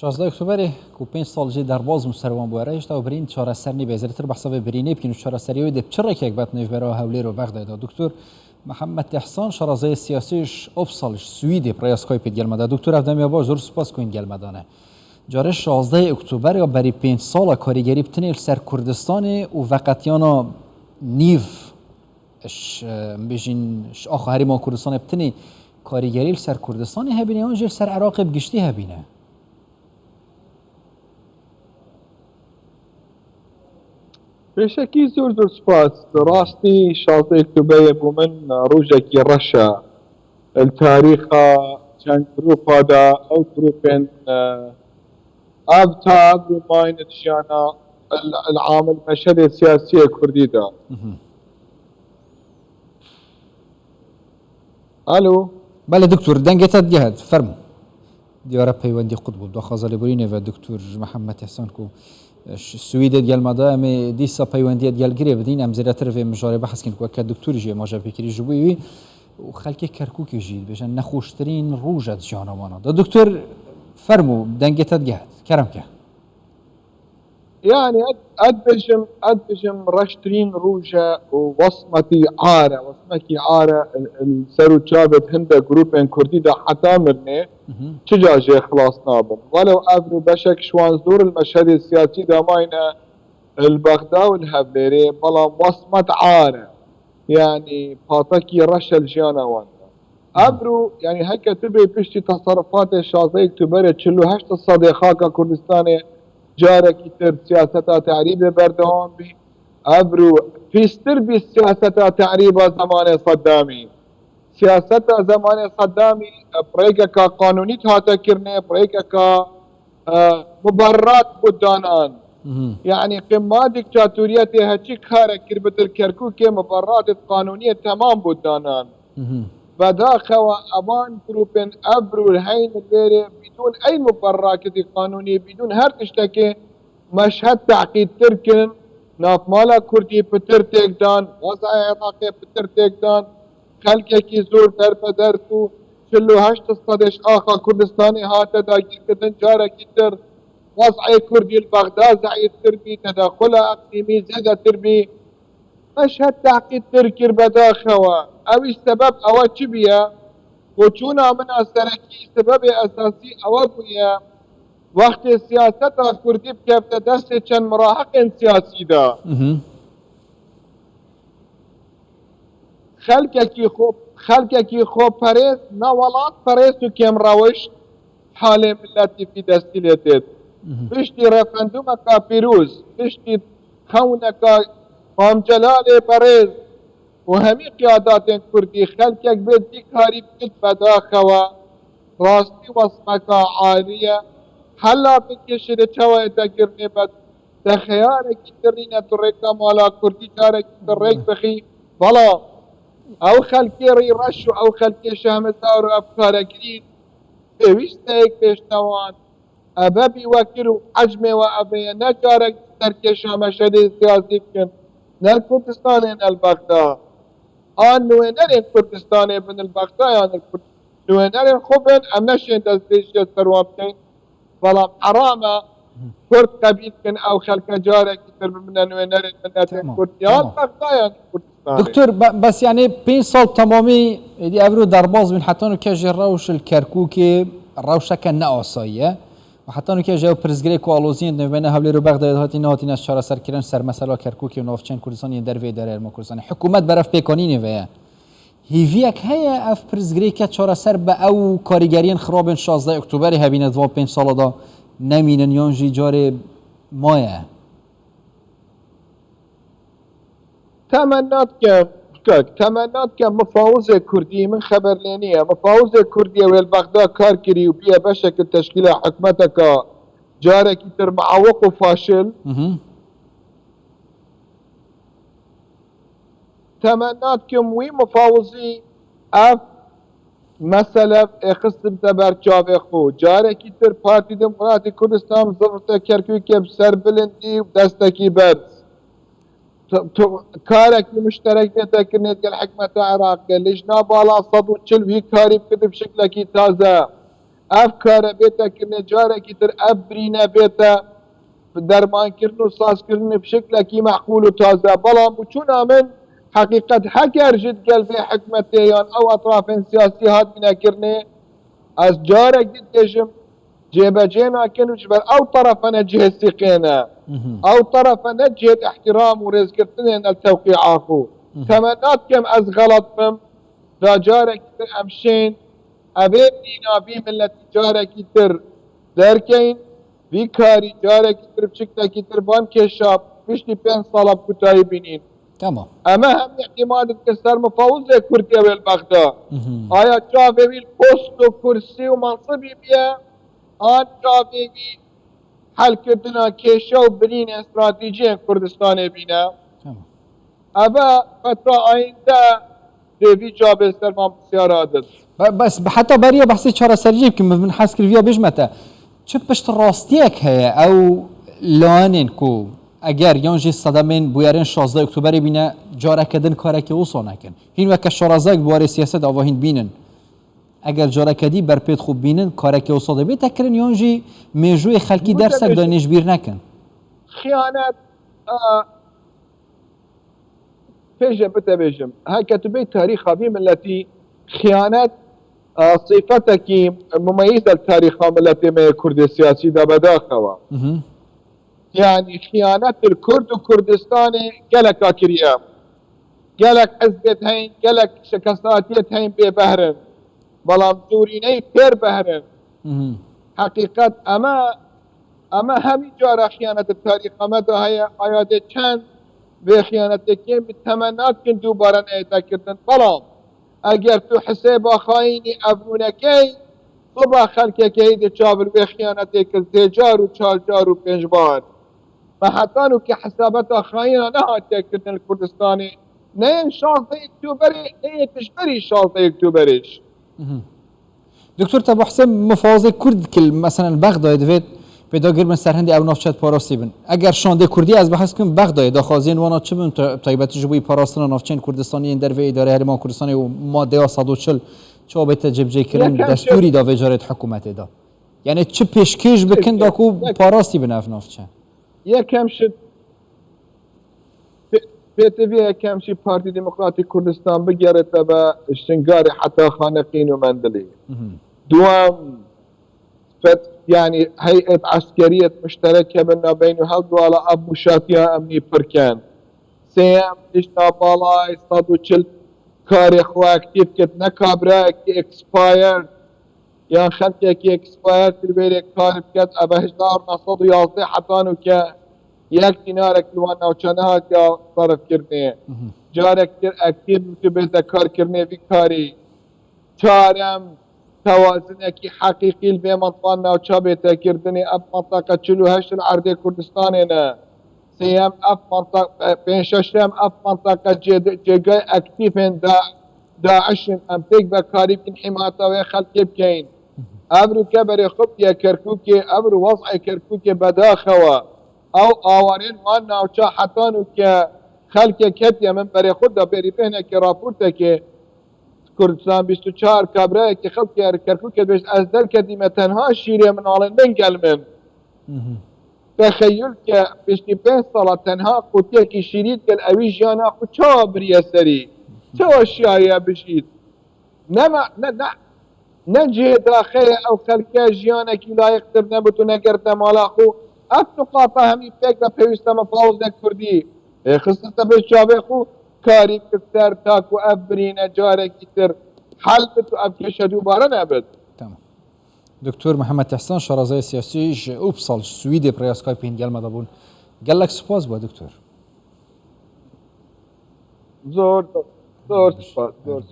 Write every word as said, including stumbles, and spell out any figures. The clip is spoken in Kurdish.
Şazdeh Oktoberê ku pênc sal jê derbaz bûn ser wan bû, erê hişta û birîn çareser nîbe. Zêdetir behsa vê birînê bikin û çareseriyê wê dê bi çi rêkek bet nêvbera Hewlêr û Bexdayê de. Doktor Mihemed Îhsan, şarazeyê siyasî ji Uppsala, ji Swîdê, bi rêya Skypeê digel me de. Doktor, ev dema baş, zor spas ku hîn gel me dane. Carê şazdehê Oktober ya berî pênc sala karîgerî bi tinê li ser Kurdistanê û veqetiyana nîv, ji, em bêjin, ji axa herêma Kurdistanê bi tinê karîgerî li ser Kurdistanê hebîne yan jî li ser Iraqê bi giştî hebîne? Pêşekî zor zor spas. Rastî şazdeh Oktoberê bo min rojekî reş e. Li tarîxa çend grûpa de, ew grûpên, e, ev ta ev mayne jiyana, el, el amil meşedê siyasî yê Kurdî de. Mhm. Alo. Belê doktor, dengê te digehet, fermo. Diyare peywendî qut bû. Daxwaza lêborînê ve doktor Mihemed Îhsan ku, e, ji Swîdê digel me de, em ê dîsa peywendiyê digel girê bidîn. Em zêdetir vê mijarê behs kin ku weke doktor jî ma jê pêkirî ji bo wî û xelkê Kerkûkê jî dibêjin nexweştirîn roj e di jiyana wan de. Doktor, fermo, dengê te digehet. Kerem ke. Yani, ez, ez bêjim, ez bêjim reştirîn roj e û wesmetî ar e, wesmekî ar e, li, li ser û çavê hinde grûpên Kurdî de heta mirinê, Mhm. çi ca jê xilas nabin. Welew ev rû beşek ji wan zor li meşhedê siyasî de mayne, li Bexda û li Hevlêrê, belam wesmet ar e. Yani, patekî reş e li jiyana wan de. Evro, yani heke tu bê piştî teserrufatê şazdeh Oktoberê çil û heşt sedê xaka Kurdistanê carekî tir siyaseta tehrîbê berdewam bî. Evro pîstir bî siyaseta tehrîba zemanê Seddamî. Siyaseta zemanê Seddamî, e, bi rêkeka qanûnî hate kirinê, bi rêkeka, e, muberrat bû danan. Mhm. Yani qîma dîktatoriyetê heçî karek kir bitir Kerkûkê, muberratê qanûniyê temam bû danan. Mhm. Bedaxewa evan grûpên evro heyn li vêrê bidûn ey muberraketî qanûnî, bidûn her tiştekê meşhed teqîdtir kirin, navmala Kurdî pitir têk dan, wezayê Iraqê pitir têk dan, xelkekî zor derbeder bû, çil û heşt sedê ji axa Kurdistanê hate dagirkirin, carekî tir wezayê Kurdî li Bexda zeîftir bî, tedexula eqlîmî zêdetir bî. Meşhed teqîdtir kir bedaxewa. Ew îş sebeb ewe çi bûye? Boçûna min a serekî, sebebê esasî ewe bûye. Wextê siyaseta Kurdî bikevte destê çend murahiqên siyasî de. Mhm. Xelkekî xwe, xelkekî xweperêz, ne welatperêz û kêmrewişt halê miletî vî destî lê têt. Mhm. Piştî referandumeka pîroz, piştî xewneka Mam Celalê berêz û hemî qiyadatên Kurdî xelkek bê dîkarî bikit bedaxewa. Rastî wesmeka alî ye. Hela bikêşî de çawa ye te girinê be, te xeyarekî tirîne tu rêka mala Kurdî carekî tu rêk bixî. Bala ew xelkê rî reş û ew xelkê şehmizar û efkarekirî pêwîst e yek pêştewan. Eve bî wekir û ecmê we eve ye, ne carek serkêşa meşedê siyasî bikin, ne li Kurdistanê ne li Bexda. An nûênerên Kurdistanê bin li Bexda yan li Kurd-, nûênerên xwe bin, em neşên destdirêjiyê ser wan bikeyn. Belam heram e Kurd qebîl bikin, ew xelke carekî tir bibine nûênerên miletên Kurd yan Bexda yan li Kurdistanê. Doktor, be-, bes yani pênc sal temamî êdî evro derbaz bin, heta nûke jî rewş li Kerkûkê rewşeke ne asayî ye. Û heta nûke jî ew pirsgirêk ku aloziyên navbeyna Hewlêr û Bexdayê de hatî nehatîne çareserkirin ser mesela Kerkûkê û navçeyên Kurdistanê yên dervê derê herêma Kurdistanê. Hikûmet berevpêkanînê ve ye. Hêviyek heye ev pirsgirêke çareser be, ew karîgeriyên xirabên şazdeh Oktoberê hebîne di van pênc sala de nemînin yan jî carê maye? Temenna dikim, kak, temenna dikim mifawizê Kurdî, min xeber lê niye. Mifawizê Kurdî wê li Bexda kar kirî û bûye beşek li teşkîla hikûmeteka carekî tir muawiq û faşil. Mhm. Temenna dikim wî mifawizî ev mesele êxistibte ber çavê xwe. Carekî tir Partî Demokratîk Kurdistan zifirte Kerkûkê bi serbilindî û destekî berz. Tu, tu, karekî muşterek bête kirinê digel hikûmeta Iraqê. Lijna bala sed û çil wî karî bikir bi şiklekî taze. Ev kare bête kirinê, carekî tir ev birîne bête dermankirin û sazkirin bi şeklekî meqûl û taze. Belam bûçûna min heqîqet heger ji digel vê hikmetê yan ew etrafên siyasî hatine kirinê, ez carek dî dibêjim, cêbecê nakin û ji ber ew terefe ne cihê sîqê ne. Ew terefe ne cihê îhtîram û rêzgirtinê ne li tewqîa xwe. Temenna dikim ez xelet bim, da carekî tir em şên, evê mîna vî miletî carekî tir derkeyin, vî karî carekî tir, biçiknekî tir van kêşa piştî pênc sala bi kutayî bînîn. Tamam. Eme hem îtimat dikir ser mifawizê Kurd yê wê li Bexda. Aya çavê wî li post û kursî û mansibî biye, an çavê wî helkirtina kêşe û birînên stratejiyên Kurdistanê bîne. Tamam. Eve fetra ayînde dê vî çavê ser man pisyara din. Be-, bes heta beriya behsê çareseriyê bikim, min hez kir viya bêjme te. Çi piştrastiyek heye ew layenên ku eger yan jî sedemên bûyerên şazdeh Oktoberê bîne, careke din karekê wisa nekin? Hîn weke şarazayek bi warê siyaset ava hîn bînin. Eger careke dî berpêt xwe bînin, karekê wisa dê bête kirin, yan jî mêjûyê xelkî dersek da nêj bîr nekin? Xiyanet, a, pêşe bite bêjim. Heke tu bê tarîxa vî miletî, xiyanet, a, sîfetekî mumeyîz e li tarîxa miletê me yê Kurdê siyasî de bedaxewa. Mhm. Yanî xiyanet li Kurd û Kurdistanê gelek a kiriye. Gelek hizbêt heyn, gelek şekesatiyet heyn bê behrin. Belam zûrîneyî pêr behrin. Mhm. Heqîqet eme, eme hemî cara xiyanet li tarîxa me de heye, aya dê çend vê xiyanetê kêm bi temenna dikin dubare neyête kirdin. Belam eger tu hisêba xayînî ev rûnekey, siba xelkeke hêdî çav li wê xiyanetê kir sê car û çar car û pênc bar. Me hetanû ke hesabeta xayîna nehatiye kirin li Kurdistanê. Ne yên şazdeh Oktoberê, ne yê piştberî şazdeh Oktoberê jî. Mhm. Doktor Tebo Husên, mifawizê Kurd ki, meselen, Bexdayê divêt pêdagir bin ser hindê ew navçe parastî bin. Eger şandê Kurdî ez behs kim, Bexdayê daxwaziyên wana çi bin, ta-, taybetî ji bo parastina navçeyên Kurdistanî yên dervê îdarê Herêma Kurdistanê û madeya sed û çil çawa bête cibcêkirin, Yekem destûrî şev- da vê carê di hikûmetê de? Yani çi pêşkêş bikin Peki, da ku peki. parastî bin ev navçe? Yekem şi P-, P T V yekem şi Partî Demokratîk Kurdistan bigerite be Şingarê heta Xaneqîn û Mendilî. Mhm. Duam, fet-, yani heyet eskeriyet muştereke bin nabeyn û hel duala ev muşatiya emnî pirken. Sêyem, tişta balay sed û çil karê xwe aktîf kit, ne kabrayekî expired, yan xelkekî expired kir wêrê kar biket, eve hejda neh sed û yazdeh hetan û ke yek dînarek li wan navçe nehatiya serifkirinê. Mhm. Carek kir aktîf tu bête karkirinê vî karî. Çarem, tewazinekî heqîqî li vê mintwan navça bête kirdinê. Ev minteqe çil û heşt li erdê Kurdistanê ne. Sêyem, ev minteq-, e, pênc şeşem, ev minteqe cê-, cêgay aktîfên da-, DAIŞ in. Em pêk ve karî bikin hîmata wê xelkê bikeyin. Ev rûke berê xwe bûye Kerkûkê, ev rû wez'ê Kerkûkê bedaxewa. Ew awarên wan navça hetan û ke xelkê ketiye min berê xwe da bêrî bêhnekê raportekê Kurdistan bîst û çar kabrayekî xelkê Kerkûkê dibêjt, ez derketîme tenha şîrê minalên min gel min. Mhm. Texeyul ke piştî pênc sala tenha qutiyekî şîrî digel ewî jiyana xwe çawa biriye serî? Çawa şiyaye bijît? Nema, ne, ne, ne cihê daxeyê ew xelke jiyanekî layiqtir nebût û negertine mala xwe. Ev nuqata hemî pêk ve pêwîste me pawizek Kurdî. Ê xististe pêş çavê xwe, karî kir ser ta ku ev birîne carekî tir hel bit û ev kêşe dubare nebit. Tamam. Doktor Mihemed Îhsan, şarazayê siyasî ji Uppsal, ji Swîdê, bi rêya Skypeê hîn gel me de bûn. Gelek spas bo, doktor. Zor, zor spas, zor spas.